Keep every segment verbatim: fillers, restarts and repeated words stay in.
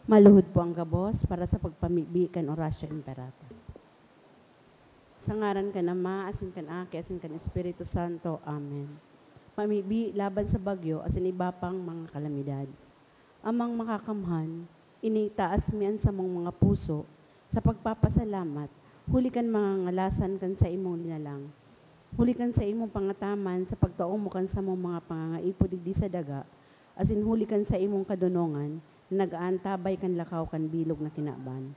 Maluhod po ang gabos para sa pagpamibi kan Oratio Imperata. Sa ngaran kan Ama, asin kan Aki, asin kan Espiritu Santo. Amen. Pamibi laban sa bagyo asin iba pang mga kalamidad. Amang Makakamhan, initaas mi an samong mga puso sa pagpapasalamat huli kan mga ngalasan kan saimong linalang, huli kan saimong pangataman sa pagtao mo kan samong mga pangangaipo digdi sa daga, asin huli kan saimong kadonongan na nag-aantabay kan lakaw kan bilog na kinaban.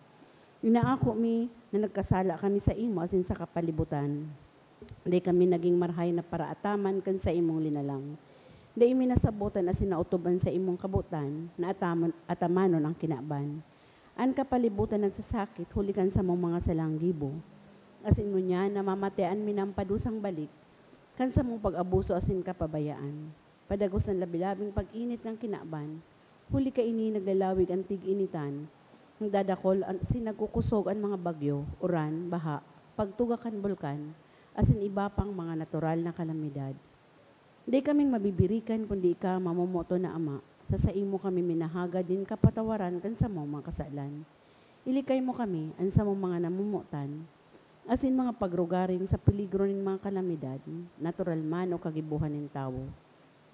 Inaako mi na nagkasala kami saimo asin sa kapalibutan. Dai kami nagin marahay na paraataman kan saimong linalang. Dai mi nasabotan asin naotob an saimong kabotan na atamon-, atamanon an kinaban. An kapalibutan nagsasakit huli kan samong mga salang gibo. Asin ngunyan namamatean mi na an padusang balik kan samong pag-abuso asin kapabayaan. Padagos an labi-labing pag-init kan kinaban, huli kaini naglalawig an tig-initan, nagdadakol an, asin nagkukusog an mga bagyo, uran, baha, pagtuga kan bulkan, asin iba pang mga natural na kalamidad. Dai kaming mabibirikan kundi ika, mamomoton na Ama, sa saimo kami minahagad nin kapatawaran kan samong mga kasalan. Ilikay mo kami, an samong mga namomotan, asin mga pagrugaring sa peligro nin mga kalamidad, natural man o kagibohan nin tawo.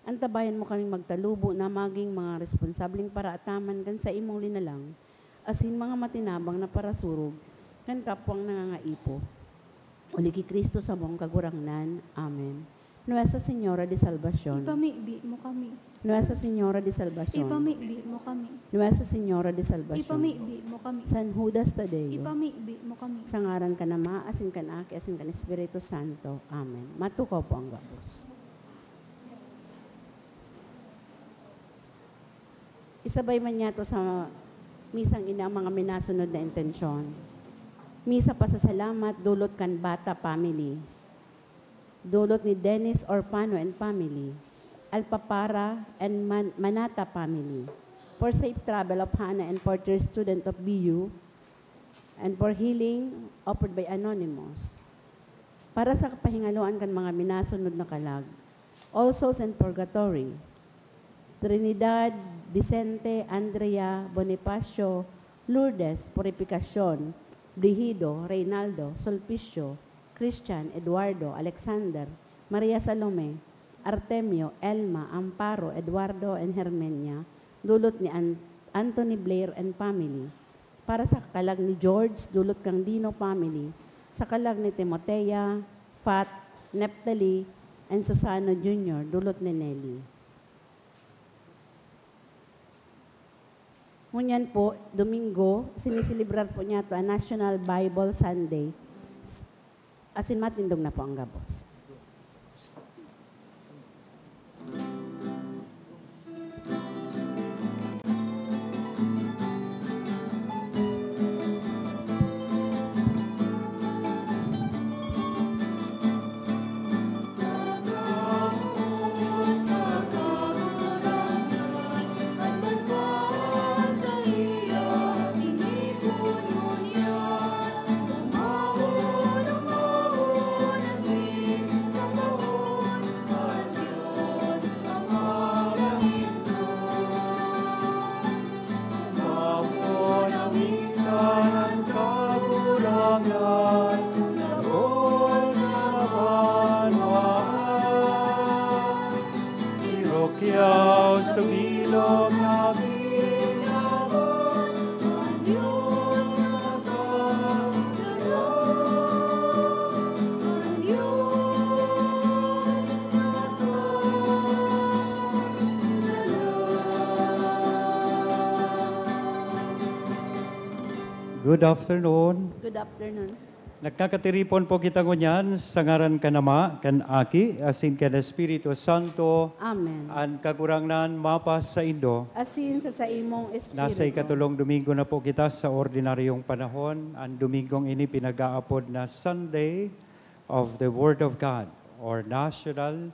Antabayan mo kaming magtalubo na magin mga responsableng paraataman kan saimong linalang, asin mga matinabang na parasurog kan kapwang nangangaipo. Huli ki Cristo samong Kagurangnan. Amen. Nuestra Señora de Salvacion. Ipamibi mo kami. Nuestra Señora de Salvacion. Ipamibi mo kami. Nuestra Señora de Salvacion. Ipamibi mo kami. San Judas Tadeo. Ipamibi mo kami. Sa ngaran kan Ama, asin kan Aki, asin kan Espiritu Santo. Amen. Matukaw po ang gabos. Isabay man niyato sa misang ini ang mga minasunod na intensyon. Misa pasasalamat dulot kan Bata family. Dulot ni Dennis Orpano and family, Alpapara and Man-, Manata family, for safe travel of Hannah and Porter, student of B U, and for healing offered by Anonymous. Para sa kapahingaloan kan mga minasunod na kalag, All Souls in Purgatory, Trinidad, Vicente, Andrea, Bonifacio, Lourdes, Purificacion, Brigido, Reynaldo, Sulpicio, Christian, Eduardo, Alexander, Maria Salome, Artemio, Elma, Amparo, Eduardo, and Hermenia, dulot ni An-, Anthony Blair and family. Para sa kalag ni George, dulot kan Dino family. Sa kalag ni Timotea, Fat, Neftali, and Susano Junior, dulot ni Nelly. Ngunyan po, Domingo, siniselebrar po niyato an National Bible Sunday. Asin matindog na po ang gabos. Irokyaw sa bilog na Good afternoon. Good afternoon. Nagkakatiripon po kita ngunyan sa ngaran kan Ama, kan Aki, asin kan Espiritu Santo. Amen. An Kagurangnan mapasaindo. Asin sa saimong espiritu. Nasa ikatulong Domingo na po kita sa ordinaryong panahon. An Domingong ini pinag-aapod na Sunday of the Word of God or National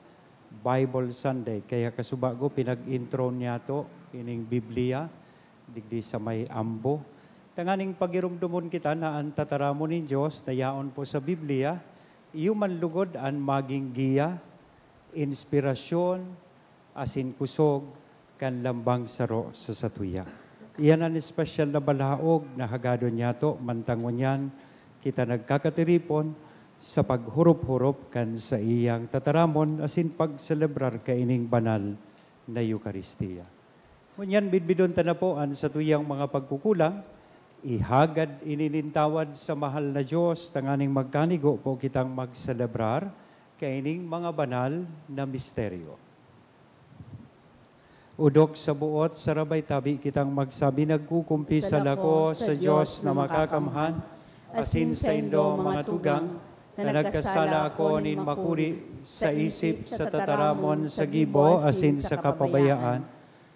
Bible Sunday. Kaya kasubago, pinag-intro niyato ining Biblia digdi sa may ambo. Tanganing pagiromdomon kita na an tataramon nin Dios na yaon po sa Biblia, iyo man lugod an magin giya, inspirasyon, asin kusog kan lambang saro sa satuya. Iyan an espesyal na balaog na hagadon niyato, mantang ngunyan kita nagkakatiripon sa paghurup-hurup kan saiyang tataramon asin pagselebrar kaining banal na Eukaristia. Ngunyan, bidbidon ta na po an satuyang mga pagkukulang, ihagad ini nin tawad sa mahal na Dios, tanganing magkanigo po kitang magselebrar kaining mga banal na misteryo. Odok sa buot sarabay tabi kitang magsabi, nagkukumpisal ako sa Dios na makakamhan, asin saindo, mga tugang, na nagkasala ako nin makuri sa isip, sa tataramon, sa gibo, asin sa kapabayaan.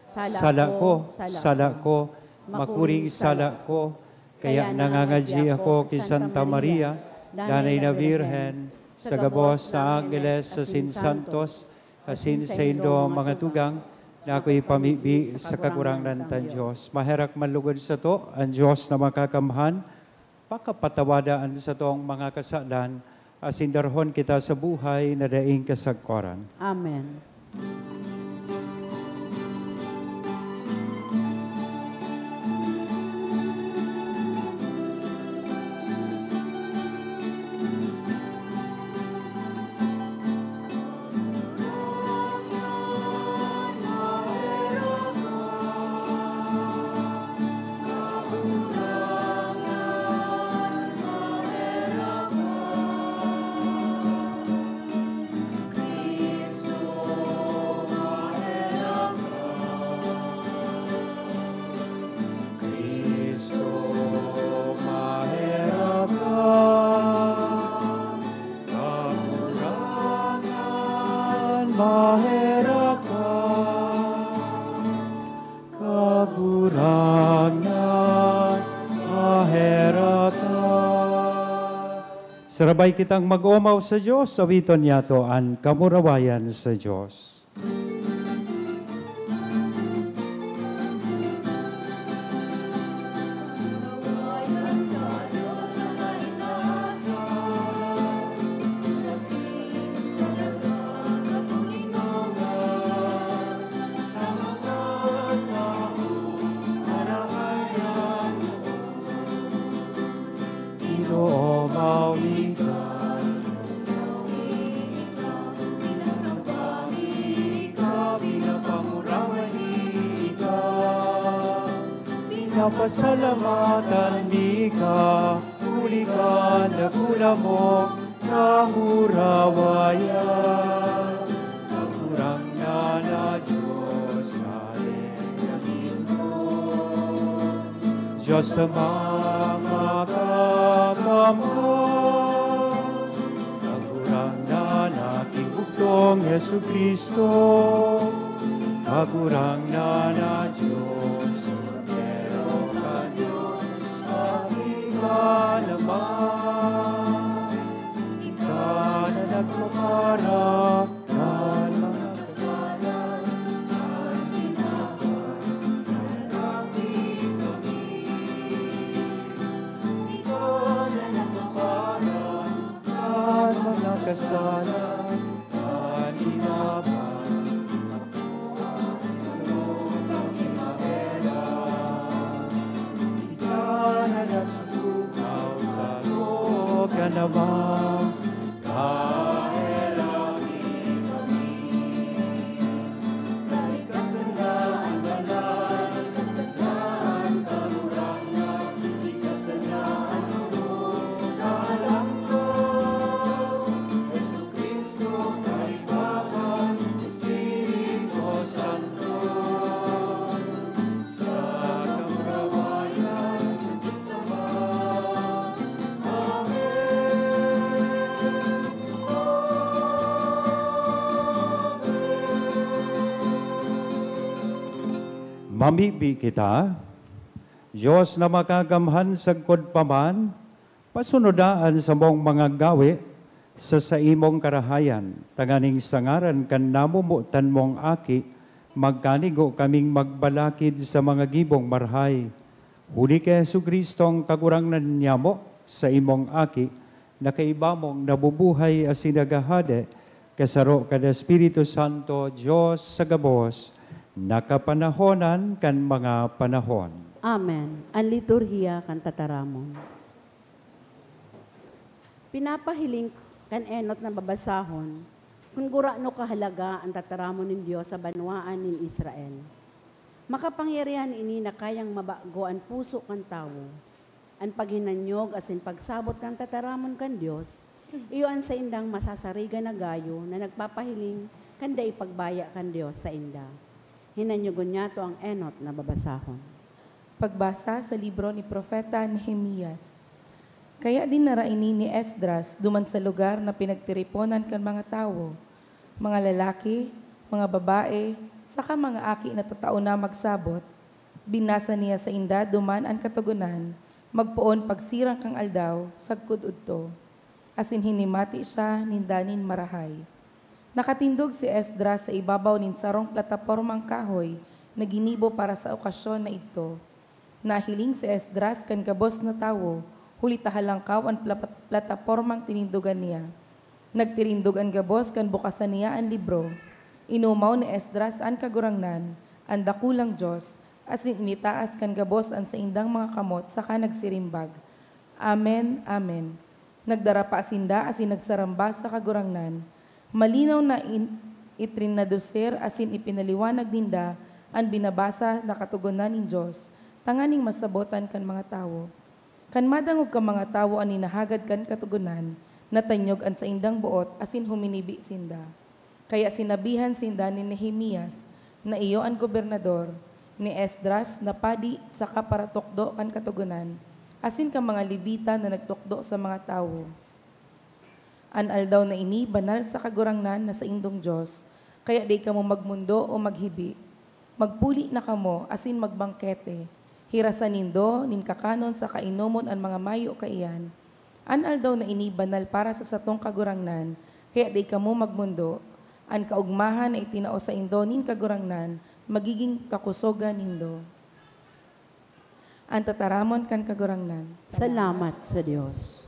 Sala ko, sala ko, makuring sala ko. Kaya nangangadyi ako ki Santa Maria, Danay na Birhen, sa gabos na anggeles asin santos, asin saindo, mga tugang, na ako ipamibi sa Kagurangnan tan Dios. Maherak man lugod sato an Dios na makakamhan, pakapatawada an satong mga kasalan, asin darhon kita sa buhay na daing kasagkoran. Amen. Cristo, maherak ka. Kagurangnan, maherak ka. Kagurangnan, maherak ka. Sarabay kitang mag-omaw sa Dios, awiton niyato an kamurawayan sa Dios. Ginoo, mauli ka. Sinasamba mi ika, pinapangurawan mi ika, pinapasalamatan mi ika, huli kan dakula mong kamurawayan. Kagurangnan na Dios, Dios sa mga kakamhan, Kagurangnan na kinugtong Jesu-Cristo, Kagurangnan na Dios, Kordero kan Dios, sa Ama naman, ika na nagpapara kan mga kasalan kan tinawan, harapin kami. Ikaw na nagpapara kan mga kasalan kan tinawan, sa kami maherak. Ika na nagtukaw sa kanawan. Mamibi kita. Dios na makakamhan, sagkod pa man, pasunoda an samong mga gawe sa saimong karahayan, tanganing sa ngaran kan namomotan mong Aki, magkanigo kaming magbalakid sa mga gibong marahay. Huli ki Jesu-Cristong Kagurangnan nyamo, saimong Aki, na kaiba mong nabubuhay asin naghahade, kasaro kan Espiritu Santo, Dios sa gabos na kapanahonan kan mga panahon. Amen. An liturhiya kan tataramon. Pinapahiling kan enot na babasahon kun gurano kahalaga an tataramon nin Dios sa banwaan nin Israel. Makapangyarihan ini na kayang mabago an puso kan tawo. An paghinanyog asin pagsabot kan tataramon kan Dios, iyo an saindang masasarigan na gayo na nagpapahiling kan dai pagbaya kan Dios sainda. Hinanyogon niyato an enot na babasahon. Pagbasa sa libro ni Propeta Nehemias. Kaya dinara ini ni Esdras duman sa lugar na pinagtiriponan kan mga tawo, mga lalaki, mga babae, saka mga aki na tatao na magsabot. Binasa niya sainda duman an Katogonan, magpoon pagsirang kan aldaw, sagkod udto. Asin hinimati siya ninda nin marahay. Nakatindog si Esdras sa ibabaw nin sarong platapormang kahoy na ginibo para sa okasyon na idto. Nahiling si Esdras kan gabos na tawo, huli ta halangkaw an plapa-, platapormang tinindogan niya. Nagtirindog an gabos kan bukasan niya an libro. Inomaw ni Esdras an Kagurangnan, an dakulang Dios, asin initaas kan gabos an saindang mga kamot saka nagsirimbag, "Amen, amen." Nagdarapa sinda asin nagsaramba sa Kagurangnan. Malinaw na in-, itrinadusir asin ipinaliwanag ninda an binabasa na Katogonan nin Dios, tanganing masabotan kan mga tawo. Kan madangog kan mga tawo an hinahagad kan Katogonan, natanyog an saindang boot asin huminibi sinda. Kaya sinabihan sinda ni Nehemias na iyo an gobernador, ni Esdras na padi saka paratukdo kan Katogonan, asin kan mga Levita na nagtukdo sa mga tawo. An aldaw na ini banal sa Kagurangnan na saindong Dios, kaya dai kamo magmondo o maghibi. Magpuli na kamo asin magbangkete. Hirasan nindo nin kakanon saka inomon an mga mayo kaiyan. An aldaw na ini banal para sa satong Kagurangnan, kaya dai kamo magmondo. An kaogmahan na itinao saindo nin Kagurangnan magigin kakusogan nindo. An tataramon kan Kagurangnan. Salamat sa Dios.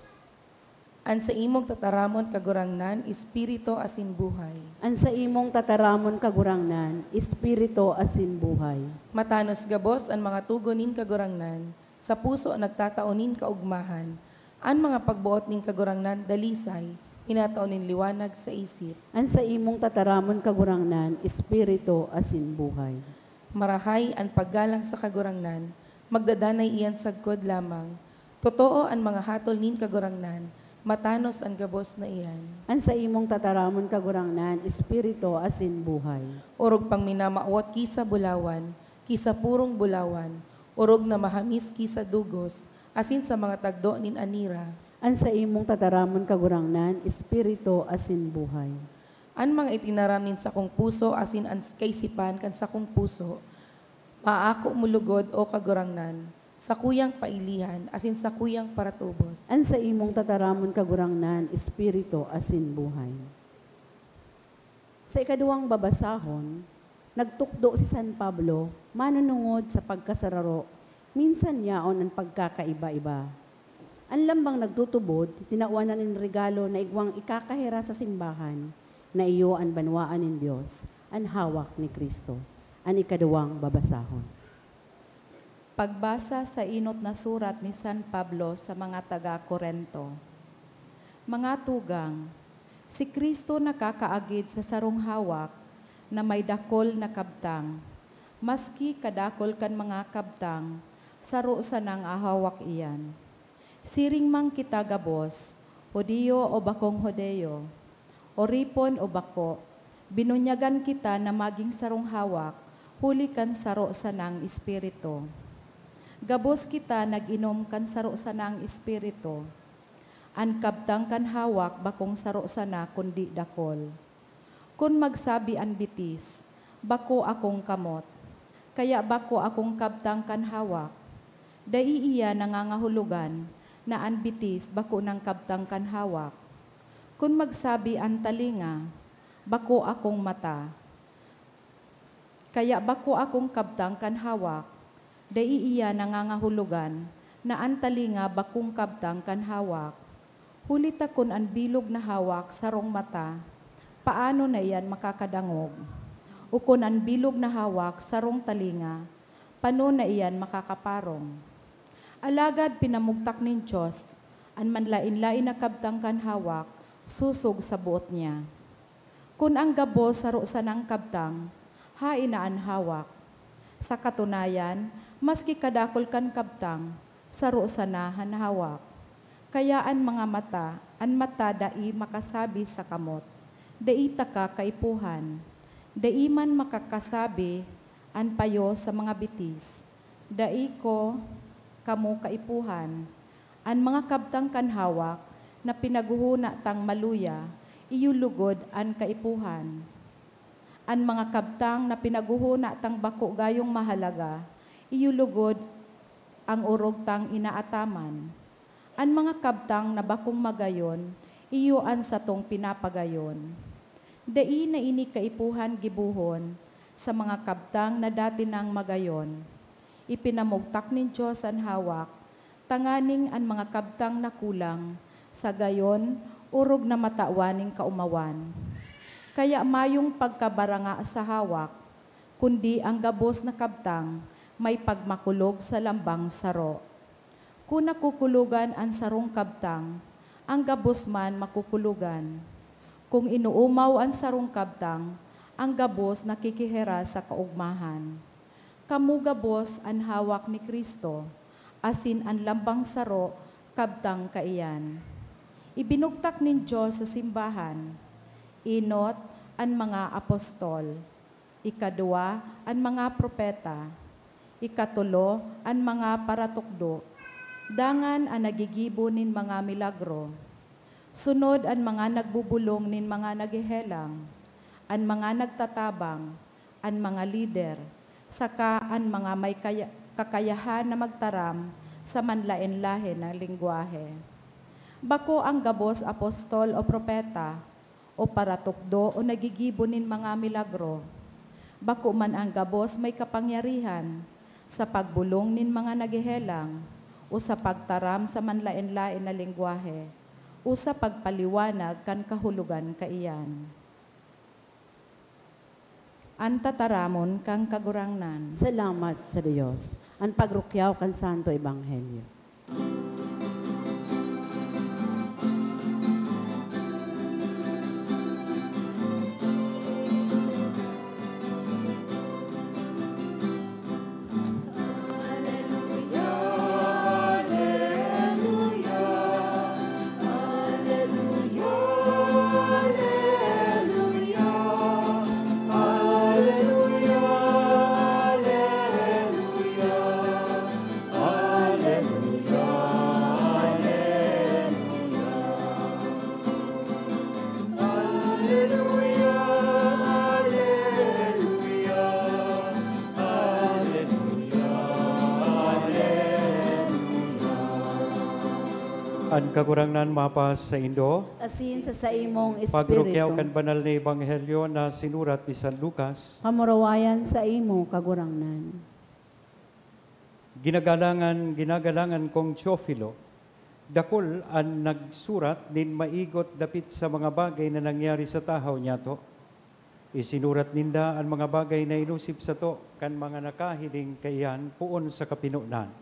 An saimong tataramon, Kagurangnan, espiritu asin buhay. An saimong tataramon, Kagurangnan, espiritu asin buhay. Matanos gabos an mga tugon nin Kagurangnan, sa puso nagtatao nin kaogmahan. An mga pagboot nin Kagurangnan dalisay, minatao nin liwanag sa isip. An saimong tataramon, Kagurangnan, espiritu asin buhay. Marahay an paggalang sa Kagurangnan, magdadanay iyan sagkod lamang. Totoo an mga hatol nin Kagurangnan, matanos an gabos na iyan. An saimong tataramon, Kagurangnan, espiritu asin buhay. Orog pang minamawot ki sa bulawan, ki sa purong bulawan, orog na mahamis ki sa dugos, asin sa mga tagdo nin anira. An saimong tataramon, Kagurangnan, espiritu asin buhay. An mga itinaram nin sakong puso asin an kaisipan kan sakong puso, maako mo lugod, O Kagurangnan, sakuyang pailihan asin sakuyang paratubos. An saimong tataramon, Kagurangnan, espiritu asin buhay. Sa ikaduwang babasahon, nagtukdo si San Pablo manunungod sa pagkasararo, minsan yaon an pagkakaiba-iba. An lambang nagtutubod, tinawan na nin regalo na igwang ikakahiras sa simbahan, na iyo an banwaan nin Dios, an hawak ni Cristo. An ikaduwang babasahon. Pagbasa sa enot na surat ni San Pablo sa mga taga Corinto. Mga tugang, si Cristo nakakaagid sa sarong hawak na may dakul na kabtang. Maski kadakul kan mga kabtang, saro sanang hawak iyan. Siring man kita gabos, Judio o bakong Judio, oripon o bako, binunyagan kita na magin sarong hawak huli kan saro sanang Espiritu. Gabos kita nag-inom kan saro sanang Espiritu. An kabtang kan hawak bakong saro sana kundi dakul. Kun magsabi an bitis, "Bako akong kamot, kaya bako akong kabtang kan hawak," dai iya nangangahulugan na an bitis bako nang kabtang kan hawak. Kun magsabi an talinga, "Bako akong mata, kaya bako akong kabtang kan hawak," dai iya nangangahulugan na an talinga bakong kabtang kan hawak. Huli ta kun an bilog na hawak sarong mata, paano na iyan makakadangog? O kun an bilog na hawak sarong talinga, Pano na iyan makakaparong? Alagad pinamugtak nin Dios an manlaen-laen na kabtang kan hawak sosog sa boot niya. Kun ang gabos saro sanang kabtang, haen na an hawak? Sa katunayan, maski kadakul kan kabtang, saro sana an hawak. Kaya an mga mata, an mata dai makasabi sa kamot, "Dai taka kaipuhan." Dai man makakasabi an payo sa mga bitis, "Dai ko kamo kaipuhan." An mga kabtang kan hawak na pinaghohona tang maluya, iyo logod an kaipuhan. An mga kabtang na pinaghohona tang bako gayong mahalaga, iyo logod ang orog tang inaataman. An mga kabtang na bakong magayon, iyo an satong pinapagayon. Dai na ini kaipuhan gibohon sa mga kabtang na dati nang magayon. Ipinamugtak nin Dios an hawak, tanganing an mga kabtang na kulang sa gayon orog na matawan nin kaomawan. Kaya mayong pagkabaranga sa hawak, kundi ang gabos na kabtang may pagmakulog sa lambang saro. Kun nakukulogan an sarong kabtang, ang gabos man makukulogan. Kun inoomaw an sarong kabtang, ang gabos nakikihiras sa kaogmahan. Kamo gabos an hawak ni Cristo, asin an lambang saro kabtang kaiyan. Ibinugtak nin Dios sa simbahan, enot, an mga apostol, ikaduwa, an mga propeta, ikatulo, an mga paratukdo, dangan an naggigibo nin mga milagro, sunod, an mga nagbobolong nin mga naghehelang, an mga nagtatabang, an mga lider, saka an mga may kaya-, kakayahan na magtaram sa manlaen-laen na lengwahe. Bako ang gabos apostol o propeta, o paratukdo o naggigibo nin mga milagro. Bako man ang gabos may kapangyarihan sa pagbolong nin mga naghehelang o sa pagtaram sa manlaen-laen na lengwahe o sa pagpaliwanag kan kahulogan kaiyan. An tataramon kan Kagurangnan. Salamat sa Dios. An pagrukyaw kan Santo Ebanghelyo. An Kagurangnan mapasaindo. Asin sa saimong espiritu. Pagrukyaw kan banal na ebanghelyo na sinurat ni San Lucas. Kamurawayan saimo, Kagurangnan. Ginagalangan, ginagalangan kong Teofilo, dakul an nagsurat nin maigot dapit sa mga bagay na nangyari sa tahaw nyato. Isinurat ninda an mga bagay na inosip sato kan mga nakahiling kaiyan poon sa kapinonan,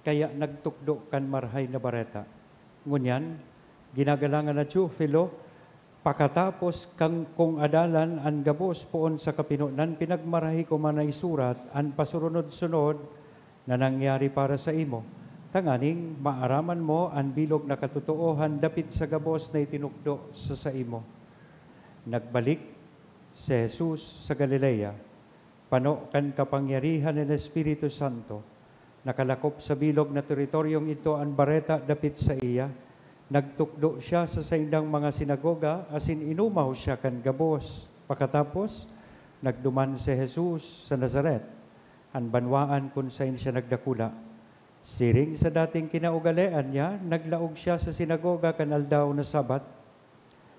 kaya nagtukdo kan Marahay na Bareta. Ngunyan, ginagalangan na Teofilo, pakatapos kan kong adalan an gabos poon sa kapinonan, pinagmarahay ko man na isurat an pasurunod-sunod na nangyari para saimo, tanganing maaraman mo an bilog na katotoohan dapit sa gabos na itinukdo sa saimo. Nagbalik si Jesus sa Galilea, pano kan kapangyarihan nin Espiritu Santo. Nakalakop sa bilog na teritoryong idto an bareta dapit saiya. Nagtukdo siya sa saindang mga sinagoga asin inomaw siya kan gabos. Pakatapos, nagduman si Jesus sa Nazaret, an banwaan kun saen siya nagdakula. Siring sa dating kinaugalean niya, naglaog siya sa sinagoga kan aldaw na Sabbath.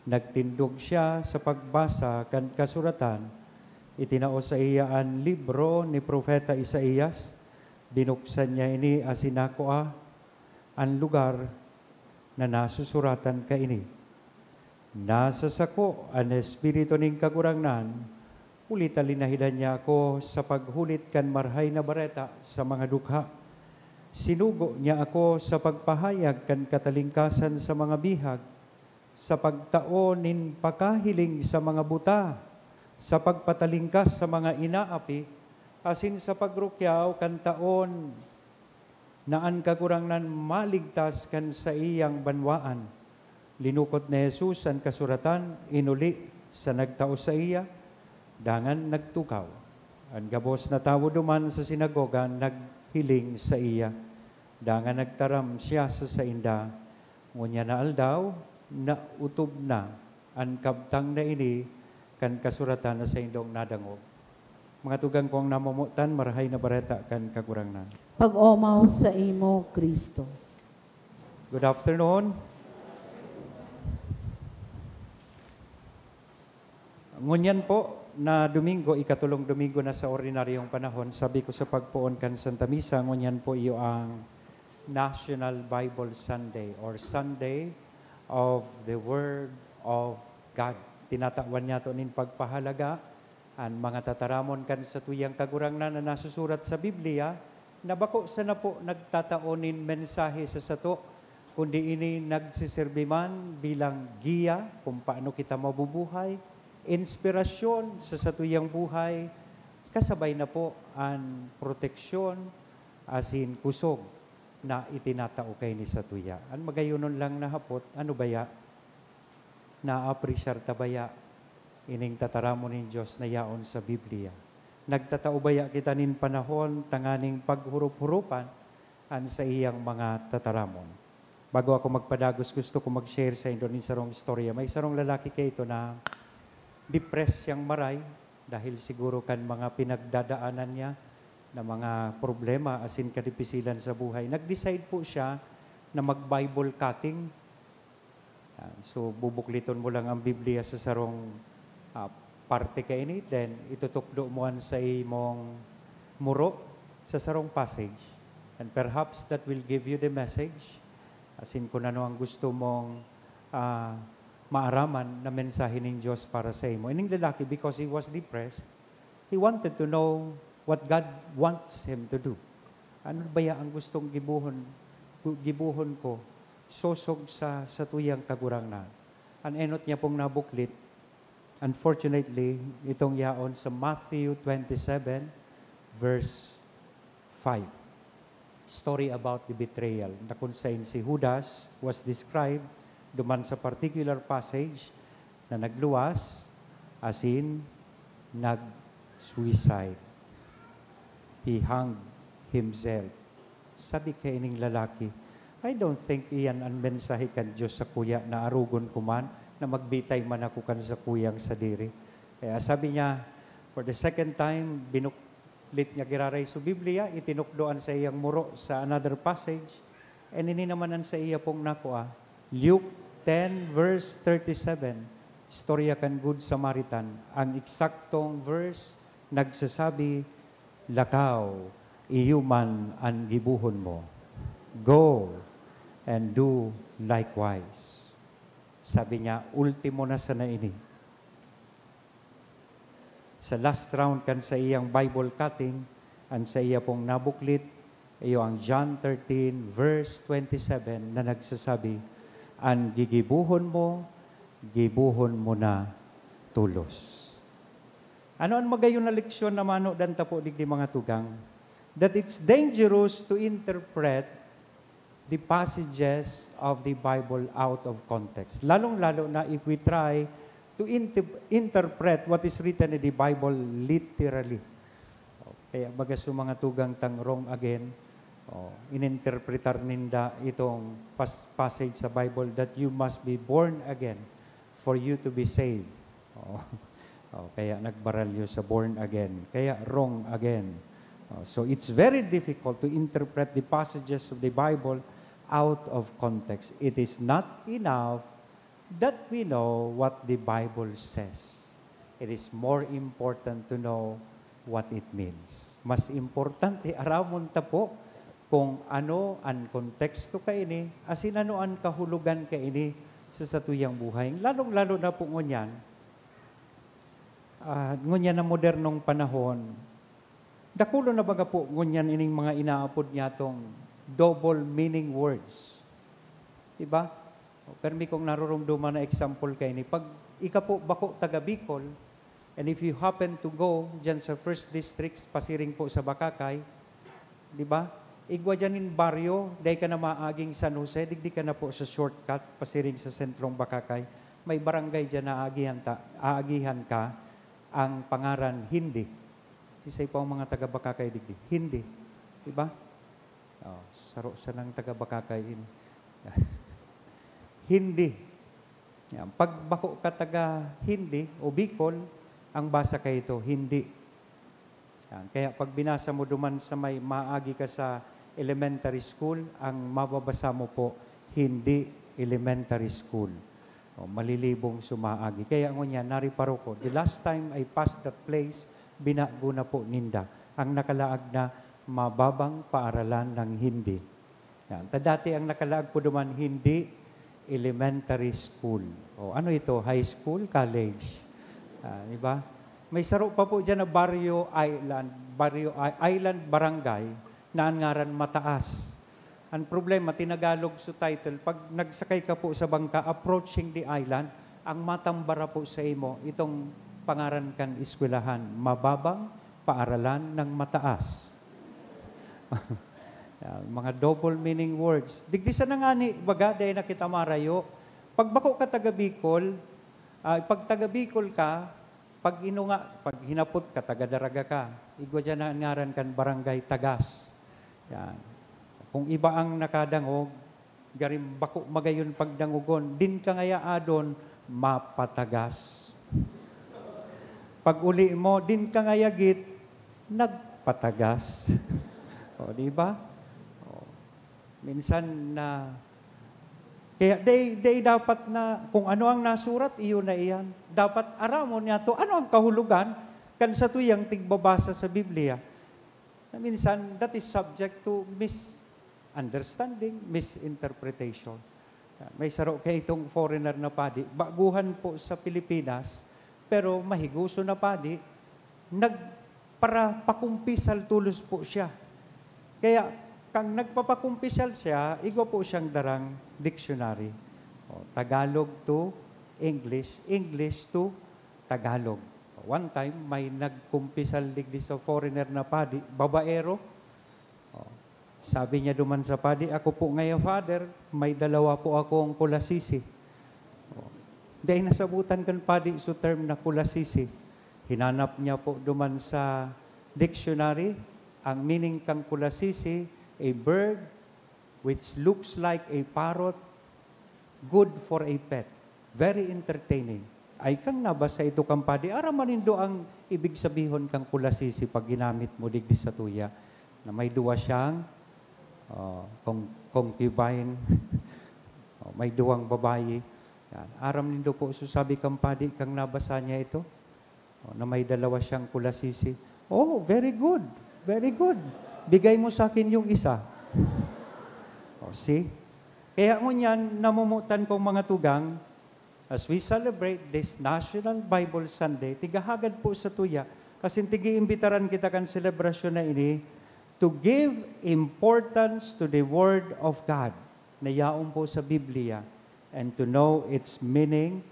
Nagtindog siya sa pagbasa kan kasuratan. Itinao saiya an libro ni Propeta Isaias. Binuksan niya ini asin nakua an lugar na nasusuratan kaini, "Nasa sako an Espiritu nin Kagurangnan, Huli ta linahidan niya ako sa paghulit kan Marahay na Bareta sa mga dukha. Sinugo niya ako sa pagpahayag kan katalingkasan sa mga bihag, sa pagtao nin pakahiling sa mga buta, sa pagpatalingkas sa mga inaapi, asin sa pagrukyaw kan taon na an Kagurangnan maligtas kan saiyang banwaan. Linukot ni Jesus an kasuratan, inuli sa nagtao saiya, dangan nagtukaw. An gabos na tawo duman sa sinagoga naghiling saiya, dangan nagtaram siya sa sainda, "Ngunyan na aldaw, naotob na an kabtang na ini kan kasuratan na saindong nadangog." Mga tugang kong namomotan, Marahay na Bareta kan Kagurangnan. Pag-omaw saimo, Cristo. Good afternoon. Ngunyan po na Domingo, ikatulong Domingo na sa ordinaryong panahon, sabi ko sa pagpoon kan Santa Misa, ngunyan po iyo ang National Bible Sunday or Sunday of the Word of God. Tinatawan niyato nin pagpahalaga an mga tataramon kan satuyang Kagurangnan na nasusurat sa Biblia, na bako sana po nagtatao nin mensahe sa sato, kundi ini nagsiserbi man bilang giya kung paano kita mabubuhay, inspirasyon sa satuyang buhay, kasabay na po an proteksyon asin kusog na itinatao kaini satuya. An magayonon lang na hapot, ano baya? Naapreciar ta baya ining tataramon nin Dios na yaon sa Biblia? Nagtatao baya kita nin panahon tanganing paghurop-huropan an saiyang mga tataramon? Bago ako magpadagos, gusto ko mag-share saindo nin sarong istorya. May sarong lalaki kaito na depressed siyang maray dahil siguro kan mga pinagdadaanan niya na mga problema asin kadipisilan sa buhay. Nag-decide po siya na mag-Bible cutting. Yan. So, bubukliton mo lang ang Biblia sa sarong, ah, parte kaini, then itutukdo mo an sa imong muro sa sarong passage. And perhaps that will give you the message, asin kun ano ang gusto mong, ah, maaraman na mensahe nin Dios para sa imo. Ining lalaki, because he was depressed, he wanted to know what God wants him to do. Ano baya ang gustong gibohon, gu-, gibohon ko sosog sa satuyang Kagurangnan? An enot niya pong nabuklit, unfortunately, itong yaon sa Matthew twenty-seven, verse five. Story about the betrayal, na kung sain si Judas was described duman sa particular passage na nagluwas asin nag-suicide. He hanged himself. Sabi kaining lalaki, "I don't think iyan an mensahe kan Dios sakuya na arogon ko man, na magbitay man ako kan sakuyang sadiri." Kaya sabi niya, for the second time, binuklit niya giraray so Biblia, itinukdo an saiyang muro sa another passage, and ini naman an saiya pong nakua. Luke ten verse thirty-seven, istorya kan Good Samaritan, ang eksaktong verse nagsasabi, "Lakaw, iyo man an gibohon mo. Go and do likewise." Sabi niya, "Ultimo na sana ini." Sa last round kan saiyang Bible cutting, an saiya pong nabuklit, iyo ang John thirteen verse twenty-seven na nagsasabi, "An gigibohon mo, gibohon mo na tolos." Ano an magayon na leksyon na manodan ta po digdi, mga tugang? That it's dangerous to interpret the passages of the Bible out of context. Lalong-lalo na if we try to inter-, interpret what is written in the Bible literally. Kaya baga sa mga tugang tang wrong again, oh, ininterpretar ninda itong pas-, passage sa Bible that you must be born again for you to be saved. Oh. Oh, kaya nagbaralyo sa born again. Kaya wrong again. Oh, so it's very difficult to interpret the passages of the Bible out of context. It is not enough that we know what the Bible says. It is more important to know what it means. Mas importante aramon ta po kung ano an konteksto kaini, asin ano an kahulogan kaini sa satuyang buhay. Lalong-lalo na po ngunyan, Ah, ngunyan na modernong panahon, dakulo na baga po ngunyan ining mga inaapod niyatong double meaning words. Di ba? O, permi kong narurumduman na example kaini. Pag ika po bako taga Bicol, and if you happen to go dyan sa First District, pasiring po sa Bacacay, di ba? Igwa dyan in baryo, dai ka na maaging San Jose, digdi ka na po sa shortcut, pasiring sa sentrong Bacacay. May barangay dyan na aagihan, ta, aagihan ka, ang pangaran Hindi. Sisay po ang mga taga Bacacay digdi? Hindi. Di ba? Oh, saro sanang taga Bacacay ini. Hindi. Yan. Pag bako ka taga Hindi o Bicol, ang basa kaito, Hindi. Yan. Kaya pag binasa mo duman sa may maagi ka sa elementary school, ang mababasa mo po, Hindi Elementary School. O, malilibong sumaagi. Kaya ngunyan, nariparo ko, the last time I passed that place, binago na po ninda. Ang nakalaag na mababang paaralan ng Hindi. Yan. Ta dati ang nakalaag po duman, Hindi Elementary School. O, ano ito? High school? College? Ah, di ba? May saro pa po dyan na Barrio Island, Barrio I-, Island Barangay na ang ngaran Mataas. Ang problema, tinagalog sa title. Pag nagsakay ka po sa bangka, approaching the island, ang matambara po sa imo, itong pangaran kan eskwelahan, Mababang Paaralan ng Mataas. Yan, mga double meaning words. Digdi sana ngani, baga, dai na kita marayo. Pag bako ka taga Bicol, ah, pag taga Bicol ka, pag inunga, pag hinapot ka, taga Daraga ka, igwa dyan na ngaran kan barangay Tagas. Yan. Kung iba ang nakadangog, garing bako magayon pagdangogon, din ka ngaya adon, mapatagas. Pag uli mo, din ka ngaya git, nagpatagas. O, di ba? O. Minsan na, kaya dai, dai dapat na, kung ano ang nasurat, iyon na iyan. Dapat aramon niya to, ano ang kahulogan kan satuyang tigbabasa sa Biblia. Na minsan, that is subject to misunderstanding, misinterpretation. May saro kaitong foreigner na padi, baguhan po sa Pilipinas, pero mahiguso na padi, nagparapakumpisal tolos po siya. Kaya, kang nagpapakumpisal siya, igwa po siyang darang dictionary. O, Tagalog to English, English to Tagalog. One time, may nagkumpisal digdi sa foreigner na padi, babaero. O, sabi niya duman sa padi, "Ako po ngaya, Father, may dalawa po akong kulasisi." O, dai nasabutan kan padi so term na kulasisi. Hinanap niya po duman sa dictionary, ang meaning kan kulasisi, a bird which looks like a parrot, good for a pet, very entertaining. Ay kang nabasa ito kan padi, aram man nindo ang ibig sabihon kan kulasisi pag ginamit mo digdi sa tuya, na may duwa siyang, oh, con-, concubine, oh, may duwang babayi. Yan. Aram nindo po, so sabi kan padi, kang nabasa niya ito, oh, na may dalawa siyang kulasisi. Oh, very good. Very good. Bigay mo sa akin yung isa. Oh, see? Kaya ngunyan, namumutan kong mga tugang, as we celebrate this National Bible Sunday, tigahagad po sa tuya, kasi tig-iimbitaran kita kan selebrasyon na ini, to give importance to the Word of God na yaon po sa Biblia and to know its meaning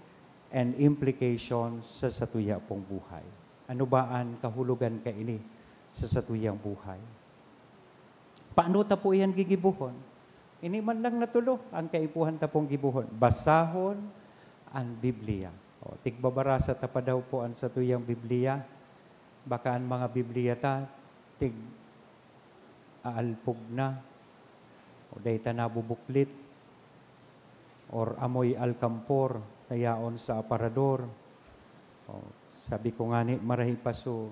and implications sa satuya pong buhay. Ano ba an kahulogan kaini sa satuyang buhay? Paano ta po iyan gigibohon? Ini man lang na tulo ang kaipuhan ta pong gibohon. Basahon an Biblia. O, tigbabarasa ta pa daw po an satuyang Biblia. Baka an mga Biblia ta, tig aalpog na, o dai ta nabubuklit, or amoy alkampor na yaon sa aparador. O, sabi ko ngani, marahay pa so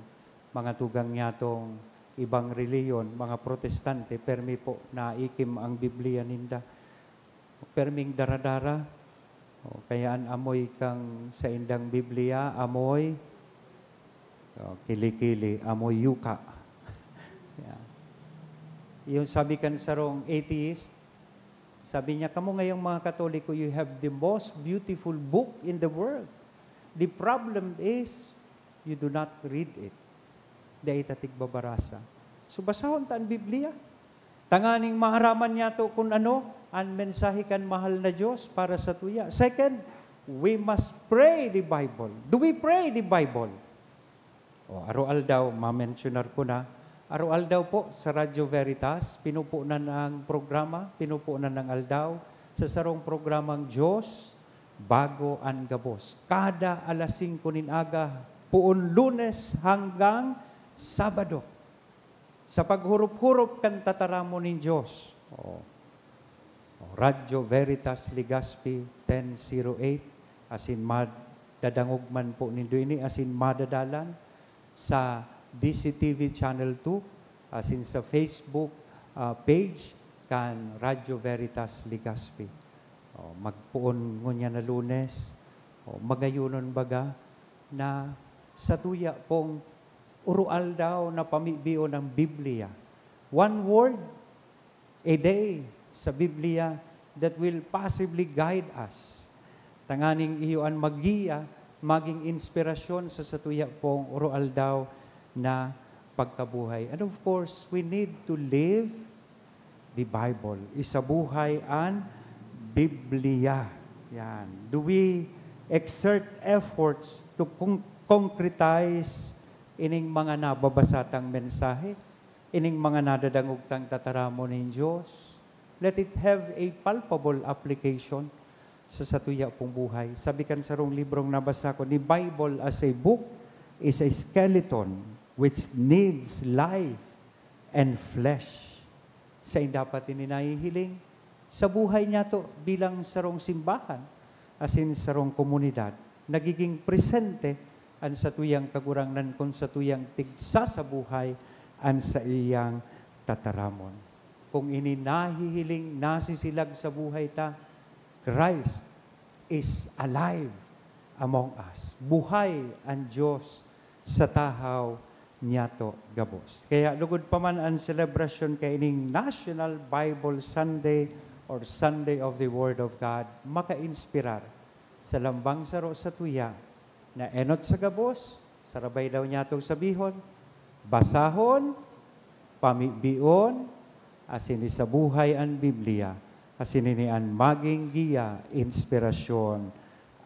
mga tugang niyatong ibang reliyon, mga protestante, permi po naikim ang Biblia ninda. Perming dara-dara. O, kaya an amoy kan saindang Biblia, amoy, o, kili-kili, amoy yuka. Yeah. Yung sabi kan sarong atheist, sabi niya, "Kamo ngayong mga Katoliko, you have the most beautiful book in the world. The problem is, you do not read it. Dai ta tigbabarasa. So, basahon ta an Biblia. Tanganing maaraman niyato kun ano an mensahe kan mahal na Dios para sa tuya. Second, we must pray the Bible. Do we pray the Bible? O, aroaldaw, mamensyonar ko na, aroaldaw po sa Radyo Veritas, pinupunan ang programa, pinupunan ng aldaw, sa sarong programang Diyos, Bago an Gabos. Kada alas singko nin aga, puon Lunes hanggang Sabado. Sa paghurup-hurup kan tataramon nin Diyos. O. O, Radyo Veritas Legazpi, ten zero eight, asin madadangog man po nindo ini, asin madadalan sa D C T V Channel two, asin sa Facebook, ah, page kan Radyo Veritas Legazpi. O, magpoon ngunyan na Lunes, o, magayonon baga na sa tuya pong urualdaw na pamibion ang Biblia. One word a day sa Biblia that will possibly guide us. Tanganing iyo an maggiya, maging inspirasyon sa satuya pong urualdaw na pagkabuhay. And of course, we need to live the Bible. Isabuhay an Biblia. Yan. Do we exert efforts to con-, concretize ining mga nababasa tang mensahe, ining mga nadadangog tang tataramon nin Dios? Let it have a palpable application sa satuya pong buhay. Sabi kan sarong librong nabasa ko, "The Bible as a book is a skeleton which needs life and flesh." Sain dapat ini nahihiling? Sa buhay niyato bilang sarong simbahan, asin sarong komunidad, nagiging presente an satuyang Kagurangnan kun satuyang tigsasabuhay an saiyang tataramon. Kung ini nahihiling, nasisilag sa buhay ta, Christ is alive among us. Buhay an Dios sa tahaw niyato gabos. Kaya lugod pa man an selebrasyon kaining National Bible Sunday or Sunday of the Word of God, makainspirar sa lambang saro satuya na enot sa gabos, sarabay daw niyatong sabihon, basahon, pamibion, asin isabuhay an Biblia, asin ini an magin giya, inspirasyon,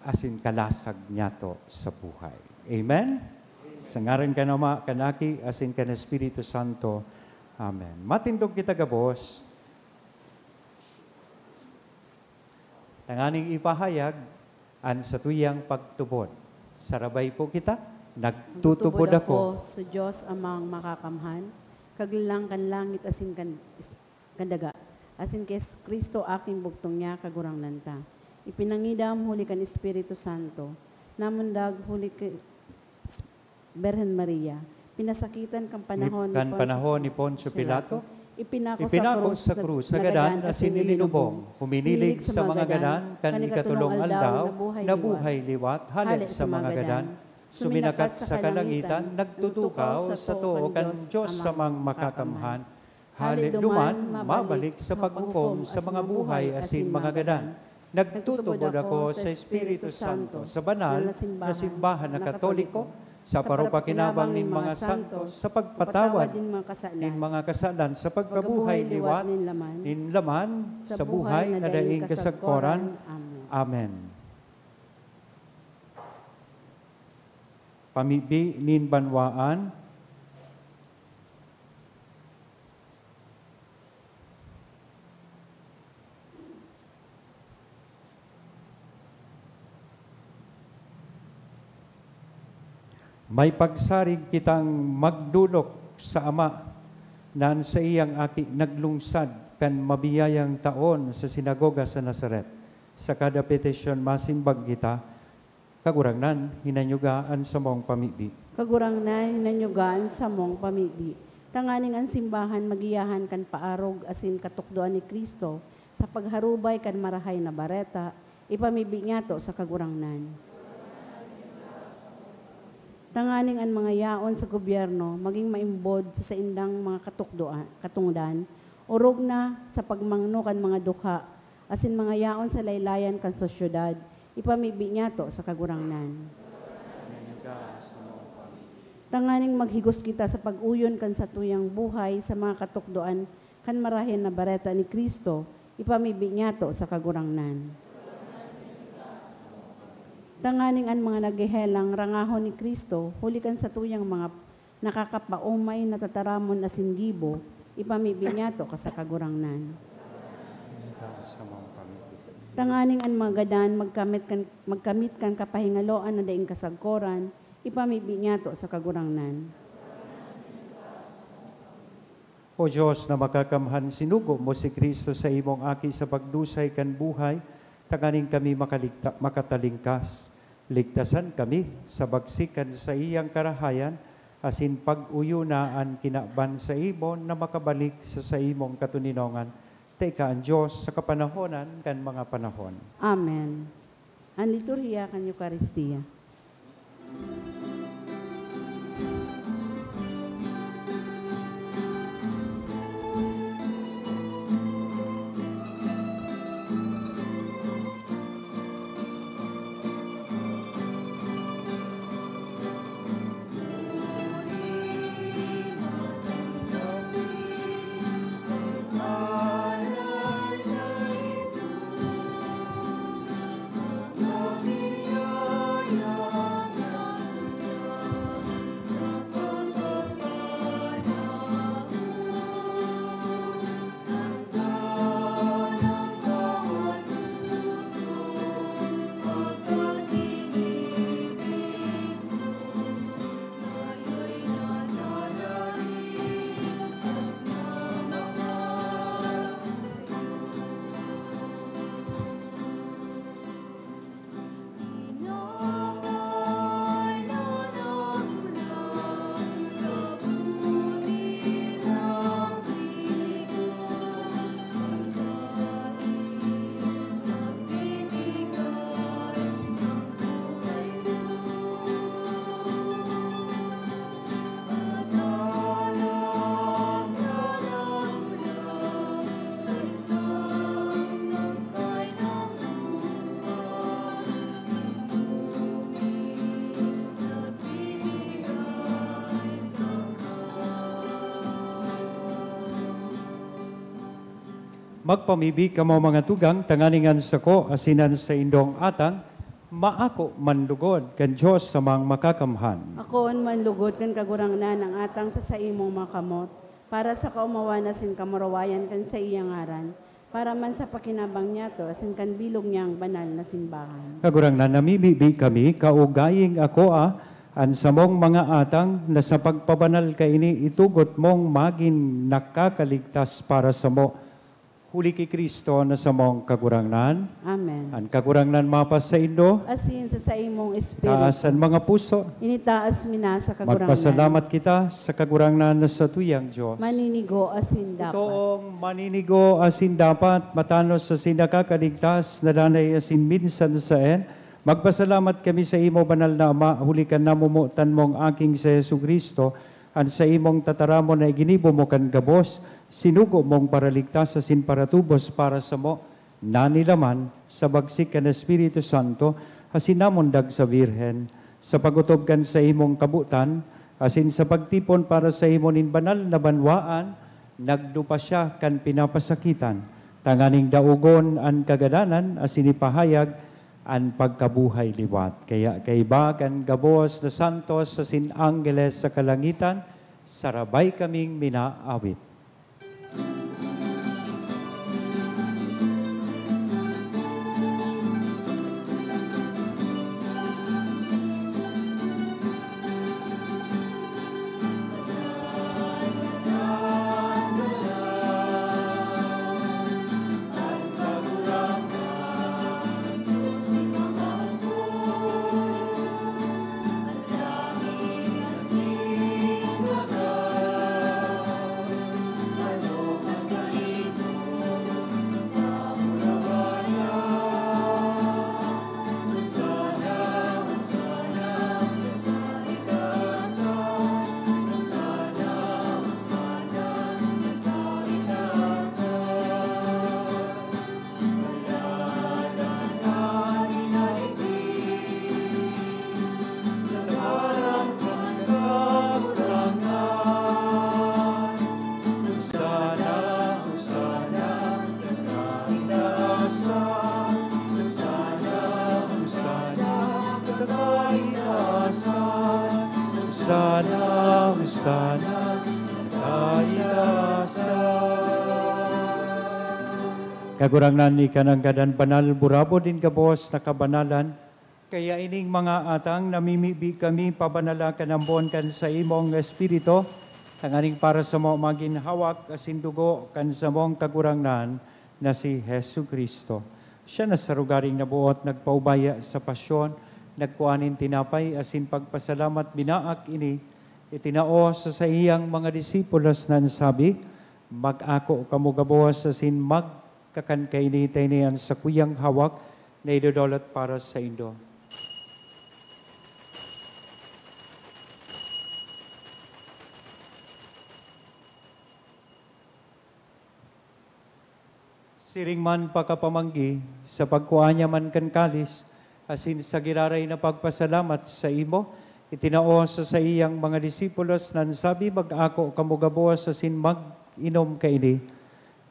asin kalasag niyato sa buhay. Amen? Sa ngaran kan Ama, kan Aki, asin kan Espiritu Santo. Amen. Matindog kita gabos. Tanganing ipahayag an satuyang pagtubod. Sarabay po kita, "Nagtutubod ako sa Dios Amang Makakamhan, Kaglalang kan langit asin kan, kan daga, asin ki Jesu-Cristo, aking bugtong niya, Kagurangnan ta. Ipinangidam huli kan Espiritu Santo, namundag huli ki Birhen Maria, pinasakitan kan panahon ni Kan Poncio panahon ni Poncio Pilato, ipinako sa ipinako krus sa sa krus sa gadan asin ilinubong. Huminilig sa mga gadan, kan ikatolong aldaw, nabuhay liwat hale sa mga gadan. Suminakat sa kalangitan, nagtutukaw sa too kan Dios Amang Makakamhan. Hale duman, mabalik sa paghukom sa mga buhay asin mga gadan. Nagtutubod ako sa Espiritu Santo, sa banal na simbahan na Katoliko, sa paropakinabang nin mga santos, sa pagpatawad nin mga kasalan, sa pagkabuhay liwat nin laman, sa buhay na daing kasagkoran. Amen. Pamibi nin banwaan. May pagsarig kitang magdolok sa Ama na an saiyang Aki naglungsad kan mabiyayang taon sa sinagoga sa Nazaret. Sa kada petisyon, masimbag kita, Kagurangnan, hinanyuga an samong pamibi. Kagurangnan, hinanyuga an samong pamibi. Tanganing an simbahan magiyahan kan paarog asin katukdoan ni Cristo sa pagharubay kan Marahay na Bareta, ipamibi niyato sa Kagurangnan. Tanganing an mga yaon sa gobyerno maging maimbod sa saindang mga katukdoan, katongdan, orog na sa pagmangno kan mga dukha asin mga yaon sa laylayan kan sosyedad, ipamibi niyato sa Kagurangnan. Tanganing maghigos kita sa pag-uyon kan satuyang buhay sa mga katukdoan kan Marahay na Bareta ni Cristo, ipamibi niyato sa Kagurangnan. Tanganing an mga naghehelang rangahon ni Cristo, huli kan satuyang mga nakakapaomay na tataramon asin gibo, ipamibi niyato ka sa Kagurangnan. Tanganing an mga gadan magkamit kan, magkamit kan kapahingaloan na daing kasagkoran, ipamibi niyato sa Kagurangnan. O Diyos na makakamhan, sinugo mo si Cristo sa imong Aki sa pagdusay kan buhay, tanganing kami makaligta-, makatalingkas. Ligtasan kami sa bagsik kan saiyang karahayan, asin pag-uyona an kinaban sa imo na makabalik sa saimong katoninongan. Ta ika an Diyos sa kapanahonan kan mga panahon. Amen. An liturhiya kan Eukaristia. Magpamibi kamo, mga tugang, tanganing an sako asin an saindong atang maako man lugod kan Dios samang makakamhan. Akoon man lugod kan Kagurangnan ang atang sa saimong mga kamot, para sa kaomawan asin kamurawayan kan saiyang ngaran, para man sa pakinabang niyato asin kan bilog niyang banal na simbahan. Kagurangnan, namimibi kami, kaugaying akoa an samong mga atang na sa pagpabanal kaini itugot mong magin nakakaligtas para samo. Huli ki Cristo na samong Kagurangnan. Amen. An Kagurangnan mapasaindo. Asin sa saimong espiritu. Taas an mga puso. Initaas mi na sa Kagurangnan. Magpasalamat kita sa Kagurangnan na satuyang Dios. Maninigo asin dapat. Totoong maninigo asin dapat, matanos asin nakakaligtas, na danay asin minsan saen. Magpasalamat kami sa imo, Banal na Ama, huli kan namomotan mong Aking si Jesu-Cristo, an saimong tataramon na iginibo mo kan gabos, sinugo mong paraligtas asin paratubos para samo, nanilaman sa bagsik kan Espiritu Santo, asin namundag sa Birhen. Sa pag-otob kan saimong kabotan, asin sa pagtipon para sa imo nin banal na banwaan, nagdupa siya kan pinapasakitan, tanganing daogon an kagadanan asin ipahayag an pagkabuhay liwat. Kaya kaiba kan gabos na santos asin anggeles sa kalangitan, sarabay kaming minaawit. Kaitasan, Hosana, Hosana, sa kaitasan. Kagurangnan, ika nanggad an banal, burabod nin gabos na kabanalan. Kaya ining mga atang namimibi kami, pabanala kan ambon kan saimong Espiritu, tanganing para samo magin hawak asin dugo kan samong Kagurangnan na si Jesu-Cristo. Siya na sa rogaring naboot nagpaubaya sa pasyon, nagkua nin tinapay asin pagpasalamat binaak ini, itinao sa saiyang mga disipulos na nagsabi, "Mag-ako kamo gabos asin magkakan kaini, ta ini an sakuyang hawak na idodolot para saindo." Siring man pakapamanggi, sa pagkua niya man kan kalis, asin sa giraray na pagpasalamat saimo, itinao sa saiyang mga disipulos na nagsabi, "Mag-ako kamo gabos asin mag-inom kaini,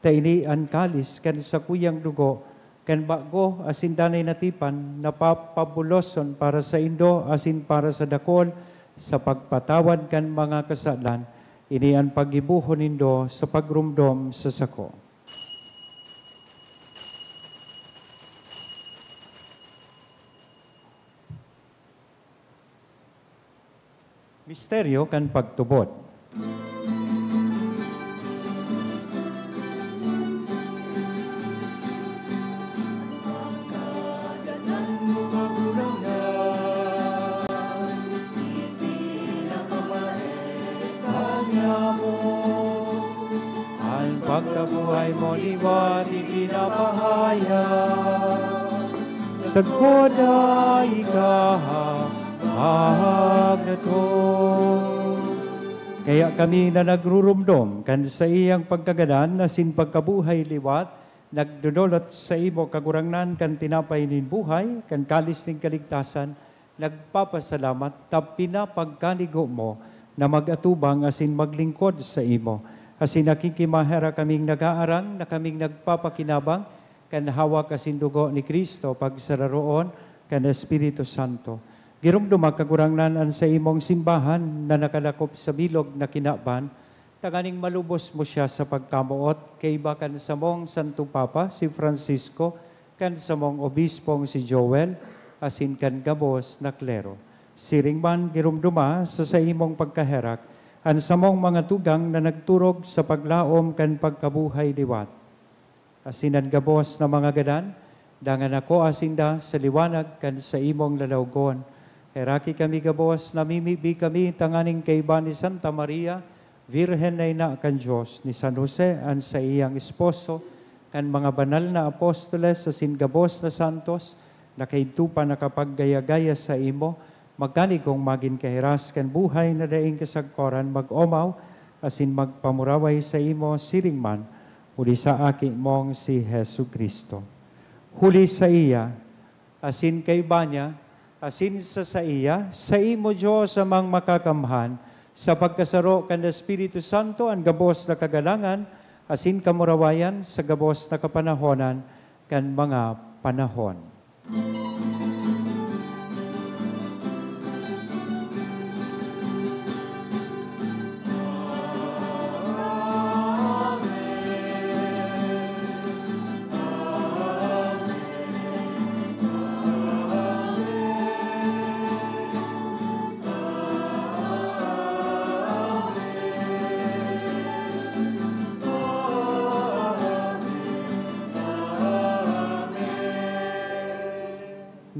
ta ini an kalis kan sakuyang dugo, kan bago asin danay na tipan, na papabuloson para saindo asin para sa dakul sa pagpatawad kan mga kasalan. Ini an paggibohon nindo sa pagromdom sa sako." Misteryo kan pagtubod. An pagkabuhay mo liwat ipinapahayag, sagkod na ika mahagnaton. Kaya kami na nagruromdom kan saiyang pagkagadan asin pagkabuhay liwat, nagdodolot saimo, Kagurangnan, kan tinapay nin buhay, kan kalis nin kaligtasan, nagpapasalamat ta pinapagkanigo mo na mag-atubang asin maglingkod saimo. Asin nakikimaherak kaming nag-aarang na kaming nagpapakinabang kan hawak asin dugo ni Cristo pagsararoon kan Espiritu Santo. Giromdoma, Kagurangnan, an saimong simbahan na nakalakop sa bilog na kinaban, tanganing malubos mo siya sa pagkamoot, kaiba kan samong Santo Papa, si Francisco, kan samong Obispong si Joel, asin kan gabos na klero. Siring man, giromdoma sa saimong pagkaherak an samong mga tugang na nagturog sa paglaom kan pagkabuhay liwat. Asin an gabos na mga gadan, dangan ako asinda sa liwanag kan saimong lalawgon. Heraki kami gabos, namimibi kami tanganing kaiba ni Santa Maria, Virgen na ina kan Dios, ni San Jose, an saiyang esposo, kan mga banal na apostoles asin gabos na santos, na kaidto pa nakapaggaya-gaya saimo, magkanigong magin kahiras kan buhay na daing kasagkoran mag-omaw, asin magpamuraway saimo siring man, huli sa Aki mong si Jesu-Cristo. Huli saiya, asin kaiba niya, asin sa saiya, saimo, Dios Amang Makakamhan, sa pagkasaro kan Espiritu Santo, an gabos na kagalangan asin kamurawayan sa gabos na kapanahonan kan mga panahon.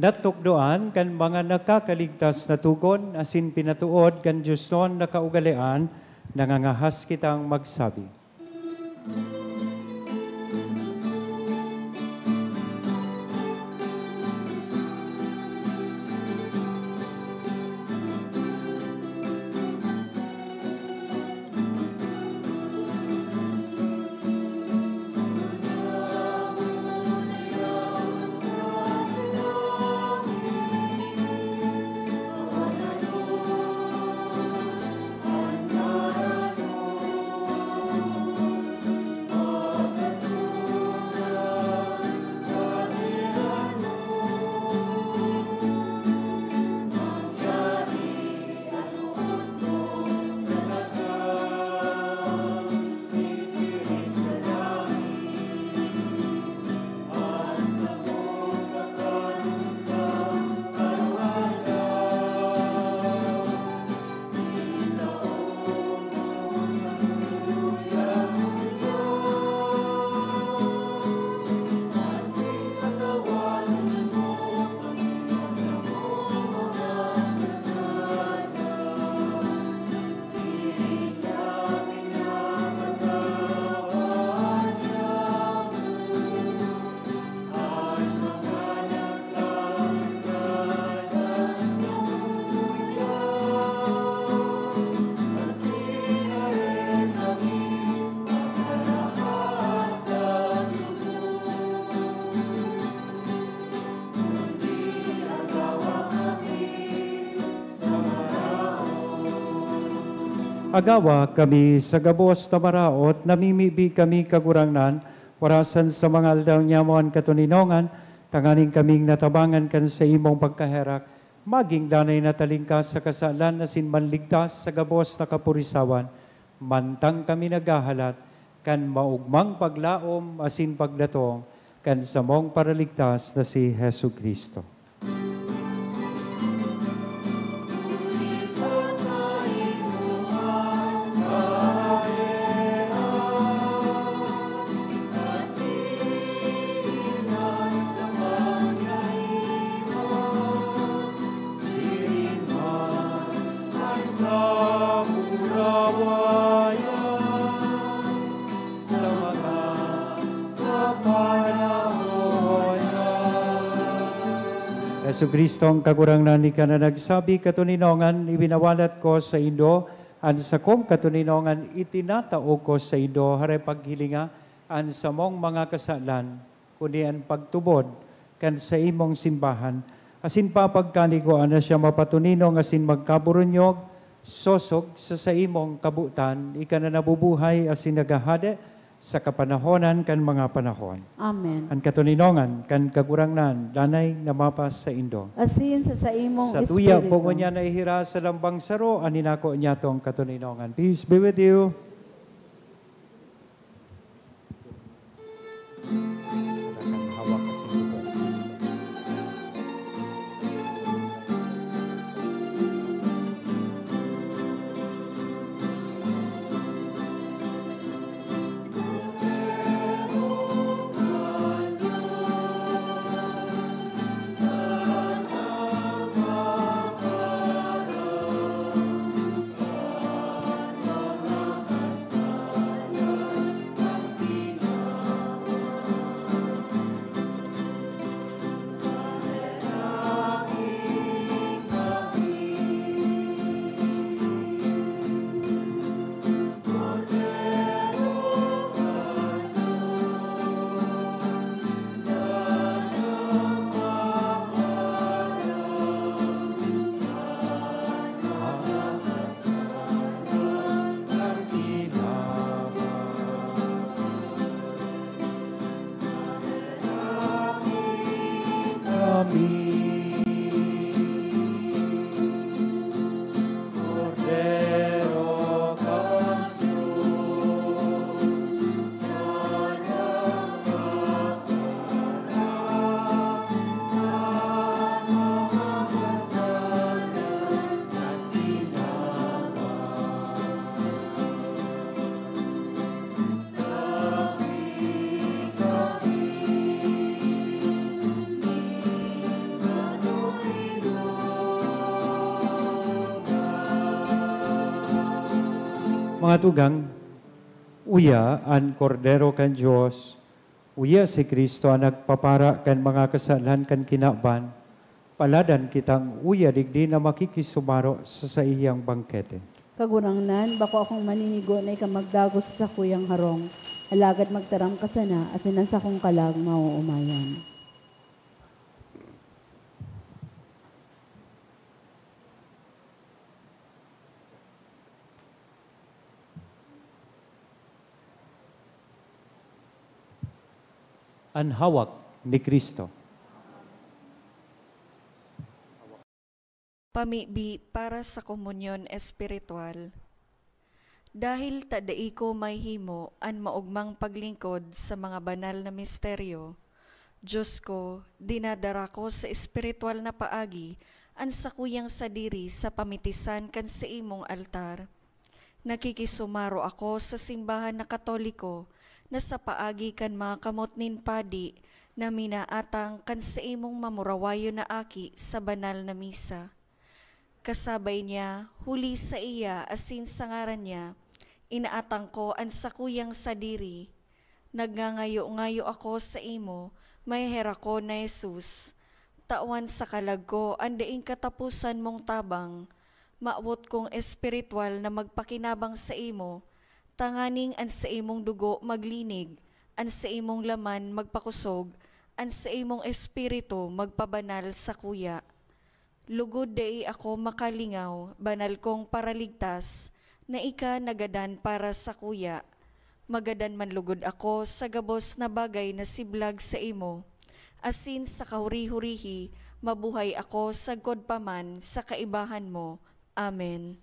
Natukdoan kan mga nakakaligtas na togon asin pinatood kan diosnon na kaugalean, nangangahas kitang magsabi. Agawa kami sa gabos na maraot, namimibi kami, Kagurangnan, warasan sa mga aldaw niamo an katoninongan, tanganing kaming natabangan kan saimong pagkaherak, magin danay na talingkas sa kasalan asin manligtas sa gabos na kapurisawan, mantang kami naghahalat kan maogmang paglaom asin pagdatong kan samong Paraligtas na si Jesu-Cristo. Sa mga kapanahon na. Jesu-Cristo, ang Kagurangnan, ika na nagsabi, "Katoninongan, ibinawalat ko saindo an sakong katoninongan, itinatao ko saindo." Haray paghilinga an samong mga kasalan, kundi an pagtubod kan saimong simbahan, asin papagkanigoan na siya mapatoninong asin magkaburunyog, sosog sa saimong kabotan, ika na nabubuhay asin naghahade sa kapanahonan kan mga panahon. Amen. An katoninongan kan Kagurangnan danay na mapasaindo. Asin sa saimong Sa tuya espiritu. Po ngunyan na ihira sa lambang saro an inako niyatong katoninongan. Peace be with you. Mga tugang, uya an Kordero kan Dios, uya si Cristo an nagpapara kan mga kasalan kan kinaban, paladan kitang uya digdi na makikisumaro sa saiyang bangkete. Kagurangnan, bako akong maninigo na ika magdagos sa sakuyang harong, alagad magtaram ka sana, asin an sakong kalag maoomayan. An hawak ni Cristo. Pamibi para sa komunyon espiritual. Dahil ta dai ko mahihimo an maogmang paglingkod sa mga banal na misteryo, Dios ko, dinadara ko sa espiritual na paagi an sakuyang sadiri sa pamitisan kan saimong altar. Nakikisumaro ako sa simbahan na Katoliko na sa paagi kan mga kamot nin padi na minaatang kan saimong mamurawayon na aki sa banal na misa. Kasabay niya, huli saiya asin sa ngaran niya, inaatang ko an sakuyang sadiri. Nagngangayo-ngayo ako saimo, maheherakon na Jesus. Tawan sa kalag ko an daing kataposan mong tabang. Mawot kong espiritual na magpakinabang saimo, tanganing an saimong dugo maglinig, an saimong laman magpakosog, an saimong espiritu magpabanal sakuya. Lugod dai ako makalingaw, banal kong Paraligtas, na ika nagadan para sakuya. Magadan man lugod ako sa gabos na bagay na siblag saimo, asin sa kahuri-hurihi mabuhay ako sagkod pa man sa kaibahan mo. Amen.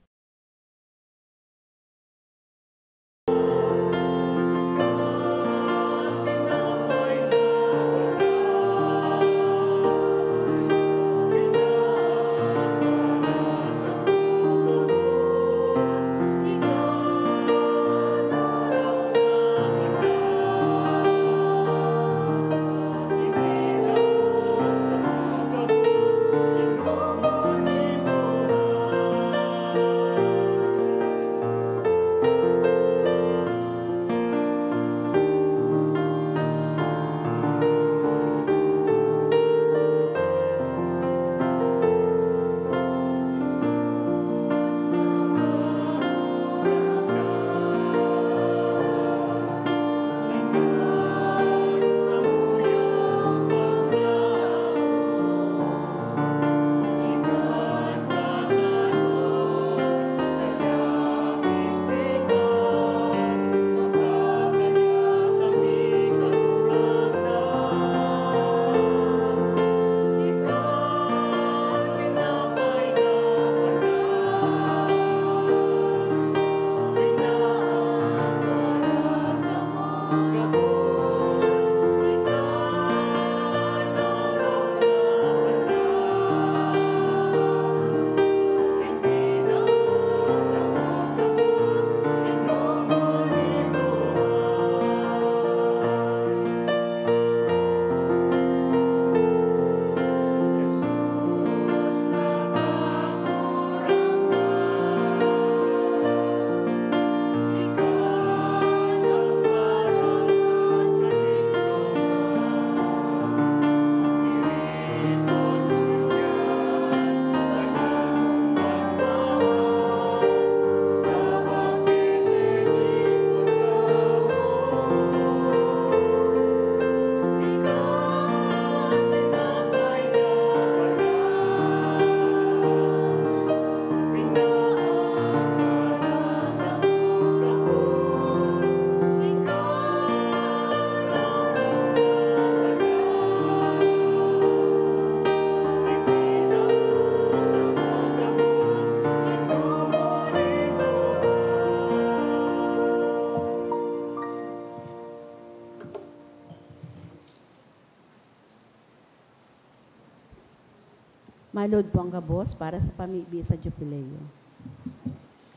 Malod po ang gabos para sa pamibi sa Jubileo.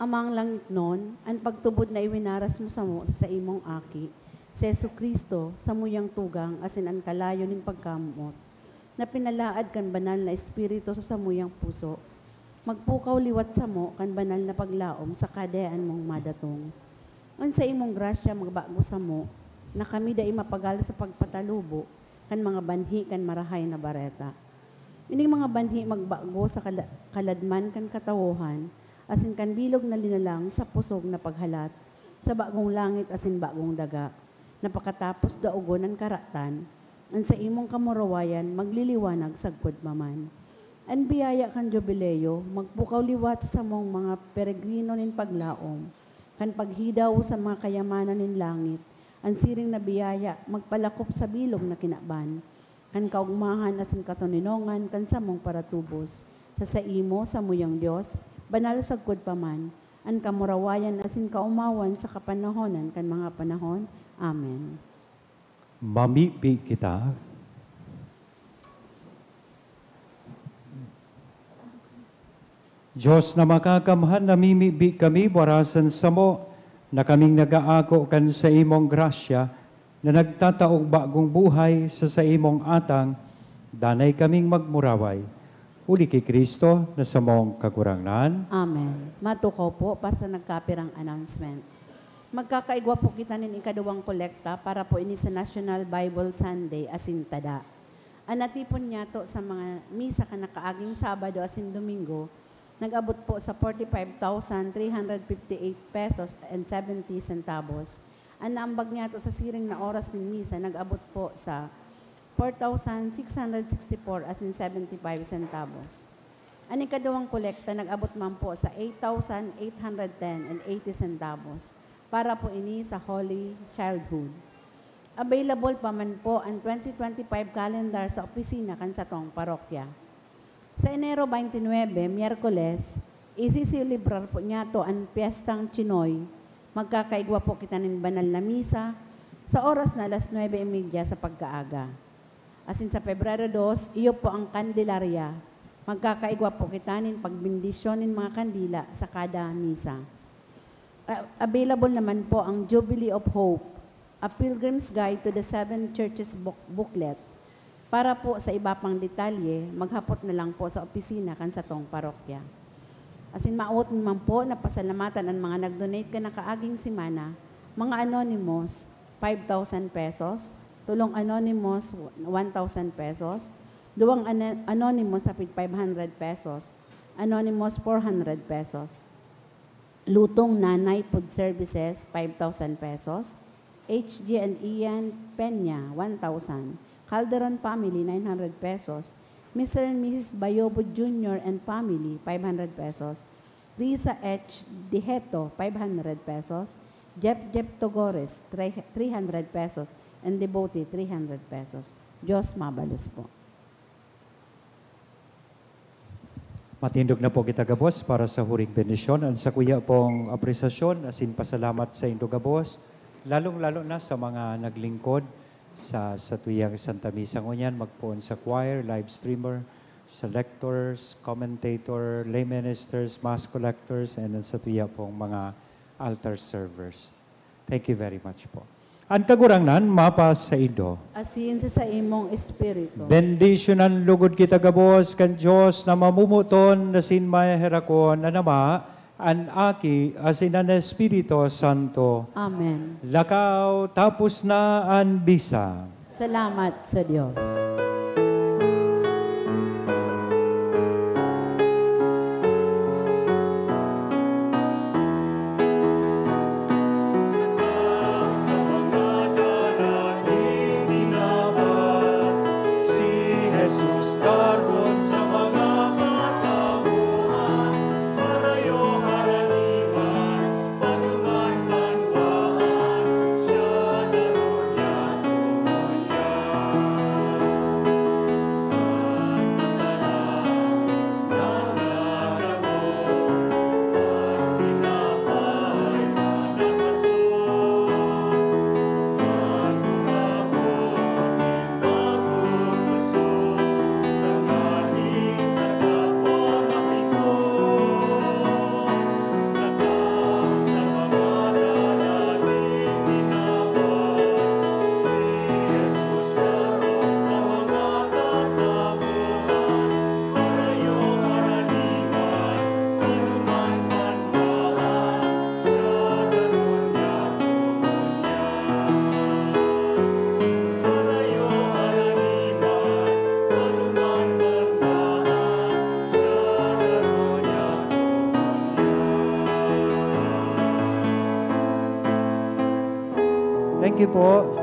Amang langitnon, an pagtubod na iwinaras mo samo sa saimong Aki, si Jesu-Cristo, samuyang tugang asin an kalayo nin pagkamoot, na pinalaad kan Banal na Espiritu sa samuyang puso, magpukaw liwat samo kan banal na paglaom sa Kahadean mong madatong. An saimong grasya magbago samo, na kami dai mapagal sa pagpatalubo kan mga banhi kan Marahay na Bareta. Ining mga banhi magbago sa kala-, kaladman kan katawohan, asin kan bilog na linalang sa pusog na paghalat, sa bagong langit asin bagong daga, na pakatapos daogon an karatan, an saimong kamurawayan magliliwanag sagkod pa man. An biyaya kan Jubileo magpukaw liwat sa samong mga peregrino nin paglaom, kan paghidaw sa mga kayamanan nin langit, an siring na biyaya magpalakop sa bilog na kinaban, kan kaogmahan asin katoninongan kan samong paratubos. Sa saimo, samuyang Dios, banal sagkod pa man, an kamurawayan asin kaomawan sa kapanahonan kan mga panahon. Amen. Mamibi kita. Dios na makakamhan, namimibi kami, warasan samo na kaming nag-aako kan saimong grasya na nagtataong bagong buhay sa saimong atang, danay kaming magmuraway. Huli ki Cristo na samong Kagurangnan. Amen. Matukaw po para sa nagkapirang announcement. Magkakaigwa po kita nin ikaduwang kolekta para po ini sa National Bible Sunday asin tada. An natipon niyato sa mga misa kan nakaaging Sabado asin Domingo, nag-abot po sa forty-five thousand three hundred fifty-eight pesos and seventy centavos. An naambag niyato sa siring na oras nin misa nag-abot po sa four thousand six hundred sixty-four asin seventy-five centavos. An ikaduwang kolekta nag-abot man po sa eight thousand eight hundred ten and eighty centavos. Para po ini sa Holy Childhood. Available pa man po an twenty twenty-five calendar sa opisina kan satong parokya. Sa Enero twenty-nine, Miyerkules, isiselebrar po niyato an Piyestang Chinoy. Magkakaigwa po kita nin banal na misa sa oras na alas nuebe y media sa pagkaaga. Asin sa Pebrero dos, iyo po ang Candelaria. Magkakaigwa po kita nin pagbendisyon nin mga kandila sa kada misa. A-, available naman po ang Jubilee of Hope, A Pilgrim's Guide to the Seven Churches book-, booklet. Para po sa iba pang detalye, maghapot na lang po sa opisina kan satong parokya. Asin mawot man po na pasalamatan an mga nag-donate kan nakaaging semana, mga anonymous, five thousand pesos, tolong anonymous, one thousand pesos, duwang ano-, anonymous, hapit five hundred pesos, anonymous, four hundred pesos. Lutong Nanay Food Services, five thousand pesos. H G and Ian Peña, one thousand. Calderon family, nine hundred pesos. Mister and Missus Bayobo Junior and family, five hundred pesos. Risa H Dijeto, five hundred pesos. Jeff Jeff Togores, three hundred pesos. And Devotee, three hundred pesos. Diyos mabalos po. Matindog na po kita gabos para sa huring bendisyon. An sakuya pong apresasyon asin pasalamat saindo gabos, lalong-lalo na sa mga naglingkod sa satuyang Santa Misa ngunyan, magpoon sa choir, live streamer, sa lectors, commentator, lay ministers, mass collectors, and an satuya pong mga altar servers. Thank you very much po. An Kagurangnan mapasaindo. Asin sa saimong espiritu. Bendisyonan lugod kita gabos kan Dios na mamumuton asin maheherakon, an Ama, an Aki, asin an Espiritu Santo. Amen. Lakaw, tapos na an bisa. Salamat sa Dios. Sa mga dalan ni binaban, si Jesus daron sa mga katawoan, harayo haraniman, paduman banwaan, siya daron niya tumunyan. Nagtatanaw, nanganganon, ang tinapay na nakaso, an kurabon nin maguguso, tanganing sa tapo mapikon. Tatak sa mga dalan nin binaban, si Jesus daron sa mga katawoan, harayo haraniman, paduman banwaan, siya daron niya tumunyan. Harayo haraniman, paduman banwaan, siya daron niya tumunyan. Thank you po.